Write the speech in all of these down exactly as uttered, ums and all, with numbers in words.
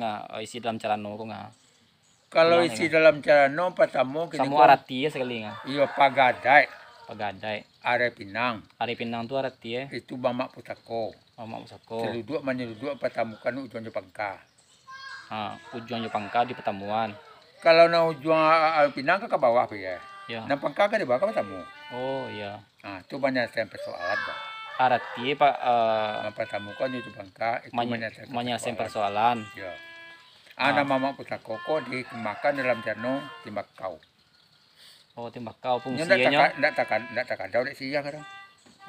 Nah, isi dalam calano ko nga. Kalau isi dalam calano, patamo kini ko, samo arati sakali nga. Iyo, paga adaik. Paga adaik. Arai pinang. Arai pinang tu arati, eh? Itu mamak pusako. Mamak pusako. Saluduak manyaluduak patamukan ujuang jo pangka. Ha, ujuang jo pangka di patamuan. Kalau nan ujuang, a-, a-, pinang ka, ka bawah pi, ya. Ya. Nan pangka ka di bawah ka patamu. Oh, iya. Ha, tu manyalesaian persoalan, bah. Arati, Pak, eh, mampatamukan ujuang jo pangka, itu manya-, manyalesaian persoalan. Ya. Ah, nan mamak pusako ko dikemakan dalam calano timbakau. Oh, timbakau. Nyo fungsinyo? Ndak taka-, ndak taka-, ndak takadau dek siriah kadang.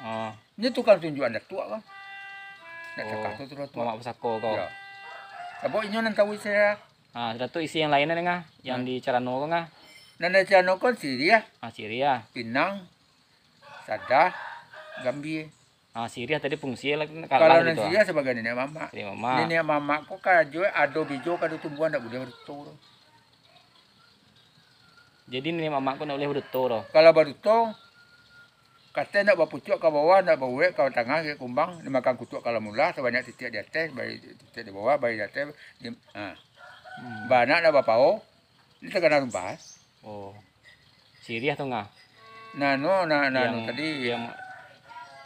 Oh. Nyo tukang tunjuakan datuak ko. Ndak takah tu, tu datuak. Mamak pusako ko. Yo. Sabab inyo nan tahu isi siriah. Ah, sudah tu isi yang lain nga, yang di calano ko nga? Nan di calano ko siriah. Ah, siriah. Pinang, sadah, gambia. Ah, siriah tadi fungsi lah, kalau nan siriah sabagai niniak mamak. Niniak mamak. Niniak mamak ko karajo ado bijo ka ado tumbuhan, ndak buliah baduto tu. Jadi niniak mamak ko ndak buliah baduto tu. Kalau baduto, katai ndak bapucuak ka bawah, ndak bauwek ka tangah, kayak kumbang, dimakan kutuak ka lamula, sabanyak titiak di ateh, bayi titiak di bawah, bayi di ateh, di, ha. Hmm. Baanak ndak bapao, ini takana rumpah. Oh. Siriah tu nga? Nano, na-, nano tadi. Yang,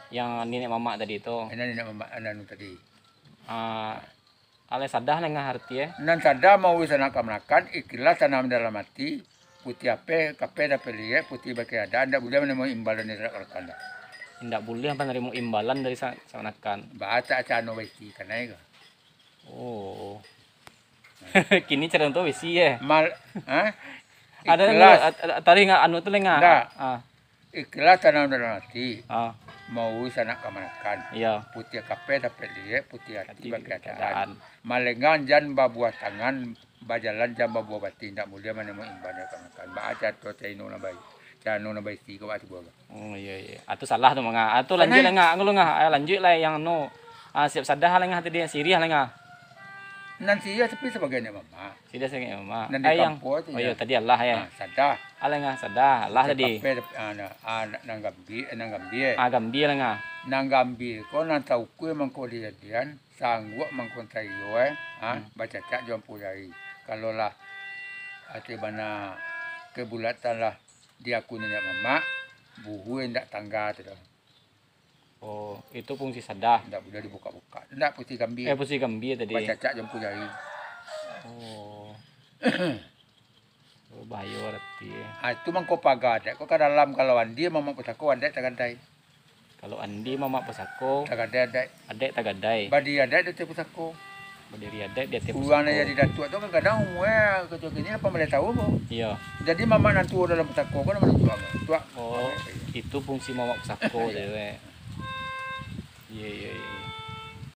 yang niniak mamak tadi tu. Nan niniak mamak, nano tadi. Ah, alai sadah lai nga arati, eh? Nan sadah maurui sanak kamanakan, ikhlas tanam dalam ati, putiah apeh, kapeh dapek liriak, putiah bakeh adaan, ndak buliah manarimo imbalan dari sanak kamanakan. Ndak buliah manarimo imbalan dari sa-, kamanakan. Baa cak cano baisi kanai ko. Oh. Kini calano tu baisi, eh? Mal-, ha? Ado nan ikhlas. Ado, ado, tadi nga anu tu lai nga? Ndak. Ah. Ikhlas tanam dalam ati. Ah. Maurui sanak kamanakan. Iya. Putiah kapeh dapek liriak, putiah ati bakeh adaan. Malenggang jan babuah tangan, bajalan jan babuah batih, ndak buliah manarimo imbalan dari kamanakan. Baa cak tu calano nan bai-, calano nan baisi ko baa tu buah. Oh, iya, iya. Ah, tu salah tu, manga. Ah, tu lanjuik lai nga, anu lu nga. Ah, lanjuik lai yang anu. Ah, siap sadah lai nga tadi, siriah lai nga. Nan siriah tapi sabagai niniak mamak. Siriah sabagai niniak mamak. Nan di kampuang tu, oh, iya, tadi alah, ya. Ah, sadah. Alah nga, sadah. Alah tadi. Kapeh, ah, na-, ah, na-, nan gambia, eh, nan gambia, eh. Ah, gambia lai nga. Nan gambia ko nan taukua mangko dijadian, sangguak mangko taiyo, eh. Ah, bacacak jo ampu jari. Kalau lah, ati bana kebulatan lah di aku niniak mamak, buhua indak tangga tu doh. Oh, itu fungsi sadah. Indak buliah dibukak-bukak. Indak, fungsi gambia. Eh, fungsi gambia tadi. Bacacak jo ampu jari. Oh. Oh, bahayo arati, eh. Ah, itu mangko paga adaik ko ka dalam, kalau andi mamak pusako, adaik tagadai. Kalau andi mamak pusako, tagadai adaik. Adaik tagadai. Badiri adaik di ateh pusako. Badiri adaik di ateh pusako. Urang nan jadi datuak tu kadang-kadang umua kecil kini lapan baleh taun ko. Iya. Jadi mamak nan tuo dalam pusako ko namo datuak. Datuak. Oh, itu fungsi mamak pusako dewek. Iya, iya, iya.